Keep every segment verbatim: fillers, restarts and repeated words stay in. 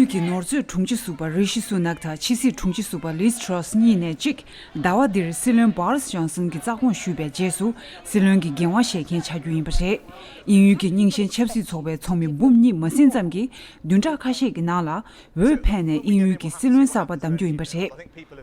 གི་ནོར་མཛོད་དྲུང་ཆེ་ཟུར་པ་རི་ཤི་སུ་ནག་དང་ཕྱི་སྲིད་དྲུང་ཆེ་ཟུར་པ་ལིས་ཊྲ་སི་གཉིས་ནས་གཅིག་ཟླ་བ་འདིར་སྲིད་བློན་བྷོ་རིས་ཇོན་སན་གྱི་རྩ་དགོངས་ཞུས་པའི་རྗེས་སུ་སྲིད་བློན་གྱི་འགན་དབང་བཞེས་མཁན་ཆགས་རྒྱུ་ཡིན་པ་རེད། དབྱིན་ཡུལ་གྱི་རྙིང་ཞེན་ཆབ་སྲིད་ཚོགས་པའི་ཚོགས་མི་འབུམ་གཉིས་མ་ཟིན་ཙམ་གྱིས་བདུན་ཕྲག་ཁ་ཤས་ཀྱི་ནང་ལ་འོས་འཕེན་ནས་དབྱིན་ཡུལ་གྱི་སྲིད་བློན་གསར་པ་བདམས་རྒྱུ་ཡིན་པ་རེད།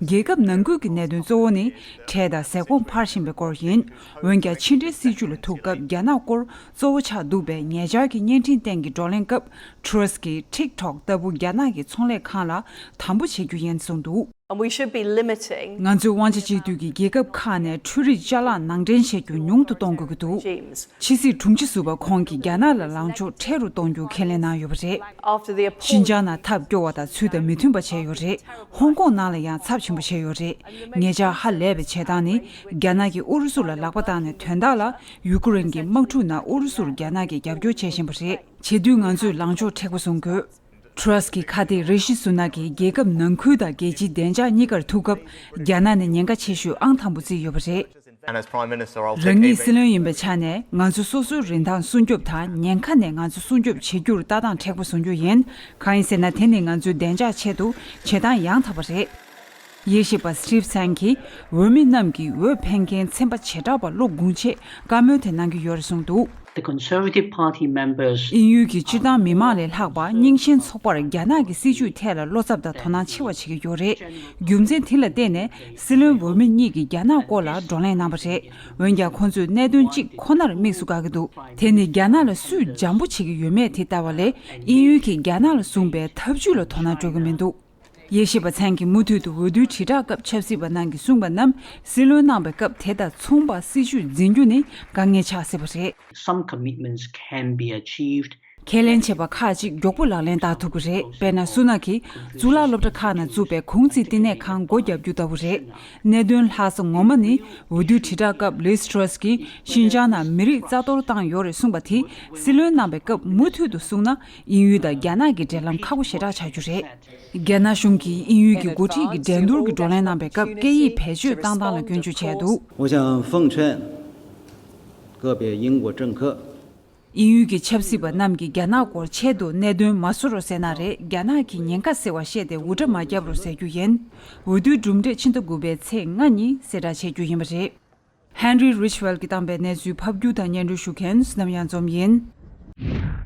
རྒྱལ་ཁབ་ནང་ཁུལ་གྱི་གནད་དོན་གཙོ་བོ་ནི་འཕྲལ་དང་ཟས་གོང་འཕར་བཞིན་པའི་སྐོར་ཡིན། འོན་ཀྱང་ཕྱི་འབྲེལ་སྲིད་བྱུས་ལ་ཐུག་སྐབས་རྒྱ་ནག་སྐོར་གཙོ་བོ་ཆགས་འདུག་པས། ཉེ་ཆར་གྱི་བརྙན་འཕྲིན་སྟེང་གི་བགྲོ་གླེང་སྐབས་ཊྲ་སི་གིས་ཊིག་ཊོག་ལྟ་བུ་རྒྱ་ནག་གི་ཚོང་ལས་ཁང་ལ་དམ་པོ་བྱེད་རྒྱུ་ཡིན་གསུངས་འདུག། And we should be limiting ང་ཚོས་དབང་ཆ་གཅིག་སྡུད་ཀྱིས་རྒྱལ་ཁབ་ཁག་ནས་འཕྲུལ་རིག་ཅ་ལག་ནང་འདྲེན་བྱེད་རྒྱུ་ཉུང་དུ་གཏོང་དགོས་ཀྱི་འདུག། regimes. ཕྱི་སྲིད་དྲུང་ཆེ་ཟུར་པ་ཁོང་གིས་རྒྱ་ནག་ལ་ལངས་ཕྱོགས་འཕྲལ་དུ་གཏོང་རྒྱུ་ཁས་ལེན་གནང་ཡོད་པ་རེད། After the appalling ཤིན་ཅང་ནང་ཐབས་སྐྱོ་བ་དང་ཚུལ་དང་མི་མཐུན་པ་བྱས་ཡོད་རེད། ཧོང་ཀོང་ནང་ལ་ཡང་ཚབས་ཆེན་པོ་བྱས་ཡོད་རེད། ཉེ་ཆར་ཧ་ལས་པའི་བྱེད་སྟངས་ནི་རྒྱ་ནག་གིས་ཨུ་རུ་སུ་ལ་ལག་པ་བཏང་ནས་དོན་དག་ལ་ཡུ་ཀེ་རེན་གྱི་དམག་འཁྲུག་ནང་ཨུ་རུ་སུར་རྒྱ་ནག་གིས་རྒྱབ་སྐྱོར་བྱེད་བཞིན་པ་རེད། བྱེད་དུས་ང་ཚོས་ལངས་ཕྱོགས་མཁྲེགས་པོ་བཟུང་དགོས། ཊྲ་སི་གི་ཁ་གཏད་རི་ཤི་སུ་ནག་གིས་རྒྱལ་ཁབ་ནང་ཁུལ་དང་རྒྱལ་སྤྱིའི་བདེ་འཇགས་གཉིས་ཀར་ཐུག་སྐབས་རྒྱ་ནག་ནས་ཉེན་ཁ་ཆེ་ཤོས་ཨང་དང་པོ་བརྩིས་ཡོད་པ་རེད། And as Prime Minister, I'll take རང་ཉིད་every སྲིད་བློན་ཡིན་པའི་ཆ་ནས་ང་ཚོ་སོ་སོའི་རིན་ཐང་སྲུང་སྐྱོབ་དང་ཉེན་ཁ་ནས་ང་ཚོ་སྲུང་སྐྱོབ་བྱེད་རྒྱུར་ལྟ་སྟངས་མཁྲེགས་པོ་བཟུང་རྒྱུ་ཡིན། གང་ཡིན་ཟེར་ན་དེ་ནི་ང་ཚོའི་བདེ་འཇགས་ཆེད་དུ་བྱེད་སྟངས་ཡང་དག་པ་རེད། དབྱེ་ཞིབ་པ་སི་ཊིབ་སན་གྱིས་འོས་མི་རྣམས་ཀྱིས་འོས་འཕེན་མཁན་ཚན་པ་བྱེ་བྲག་པ་བློ་དགོངས་ཆེད་བཀའ་མོལ་དེ་གནང་གི་ཡོད་རེད་གསུངས་འདུག། The Conservative Party members དབྱིན་ཡུལ་གྱི་སྤྱིར་བཏང་མི་མང་ལས་ལྷག་པ་རྙིང་ཞེན་ཚོགས་པར་རྒྱ་ནག་གི་སྲིད་བྱུས་ཐད་ལ་བློ་འཚབ་དང་དོ་སྣང་ཆེ་བ་བྱེད་ཀྱི་ཡོད་རེད། རྒྱུ་མཚན་དེ་ལ་བརྟེན་ནས་སྲིད་བློན་འོས་མི་གཉིས་ཀྱིས་རྒྱ་ནག་སྐོར་ལ་བགྲོ་གླེང་གནང་བ་རེད། འོན་ཀྱང་ཁོང་ཚོས་གནད་དོན་གཅིག་ཁོ་ནར་དམིགས་སུ་བཀར་གྱི་འདུག། དེ་ནི་རྒྱ་ནག་ལ་སུས་འཇམ་པོ་བྱེད་ཀྱི་ཡོད་མེད་དེ་ལྟ་བ་ལས་དབྱིན་ཡུལ་གྱིས་རྒྱ་ནག་ལ་བཟུང་པའི་ཐབས་ཇུས་ལ་དོ་སྣང་སྤྲོད་ཀྱི་མི་འདུག། དབྱེ་ཞིབ་པ་ཚང་གིས་མུ་མཐུད་དུ་འོས་བསྡུའི་དྲིལ་བསྒྲགས་སྐབས་ཆབ་སྲིད་པ་རྣམས་ཀྱིས་གསུངས་པ་རྣམས་སྲིད་བློན་གནང་བའི་སྐབས་དེ་དང་མཚུངས་པ་སྲིད་བྱུས་འཛིན་རྒྱུ་ནི་དཀའ་ངལ་ཆགས་སྲིད་པ་རེད། Some commitments can be achieved. ཁས་ལེན་བྱས་པ་ཁག་ཅིག་མགྱོགས་པོ་ལག་ལེན་བསྟར་ཐུབ་ཀྱི་རེད། དཔེར་ན་སུ་ནག་གིས་གཙུག་ལག་སློབ་གྲྭ་ཁག་ནང་བཙུགས་པའི་གུང་སེང་བསྟི་གནས་ཁང་སྒོ་བརྒྱབ་རྒྱུ་ལྟ་བུ་རེད། གནད་དོན་ལྷག་ས་ངོ་མ་ནི་འོས་བསྡུའི་དྲིལ་བསྒྲགས་སྐབས་ལིས་ཊྲ་སི་གིས་ཤིན་ཅང་ནང་མི་རིགས་རྩ་གཏོར་བཏང་ཡོད་རེད་གསུངས་པ་དེ་སྲིད་བློན་གནང་བའི་སྐབས་མུ་མཐུད་དུ་གསུངས་ན་དབྱིན་ཡུལ་དང་རྒྱ་ནག་གི་འབྲེལ་ལམ་ཁག་པོ་ཞེ་དྲག་ཆགས་རྒྱུ་རེད། རྒྱ་ནག་གཞུང་གིས་དབྱིན་ཡུལ་གྱི་འགོ་ཁྲིད་ཀྱི་འགྲན་བསྡུར་གྱི་བགྲོ་གླེང་གནང་བའི་སྐབས་སྐད་ཡིག་བེད་སྤྱོད་བཏང་སྟངས་ལ་སྐྱོན་བརྗོད་བྱས་འདུག། 我想奉劝个别英国政客 དབྱིན་ཡུལ་གྱི་ཆབ་སྲིད་པ་རྣམས་ཀྱིས་རྒྱ་ནག་སྐོར་ཆེད་དུ་གནད་དོན་མ་བཟོ་རོགས་ཟེར་ན་རེད། རྒྱ་ནག་གིས་ཉེན་ཁ་སེལ་བ་ཤེས་ཏེ་འུར་སྒྲ་མ་བརྒྱབ་རོགས་ཟེར་རྒྱུ་ཡིན། འོས་བསྡུའི་གྲུབ་འབྲས་ཕྱི་ཟླ་དགུ་པའི་ཚེས་ལྔ་ཉིན་གསལ་བསྒྲགས་བྱེད་རྒྱུ་ཡིན་པ་རེད། ཧན་རི་རིཆ་ཝེལ་གྱིས་བཏང་པའི་གནས་ཚུལ་ཕབ་སྒྱུར་དང་སྙན་སྒྲོན་ཞུ་མཁན་བསོད་ནམས་གཡང་འཛོམས་ཡིན།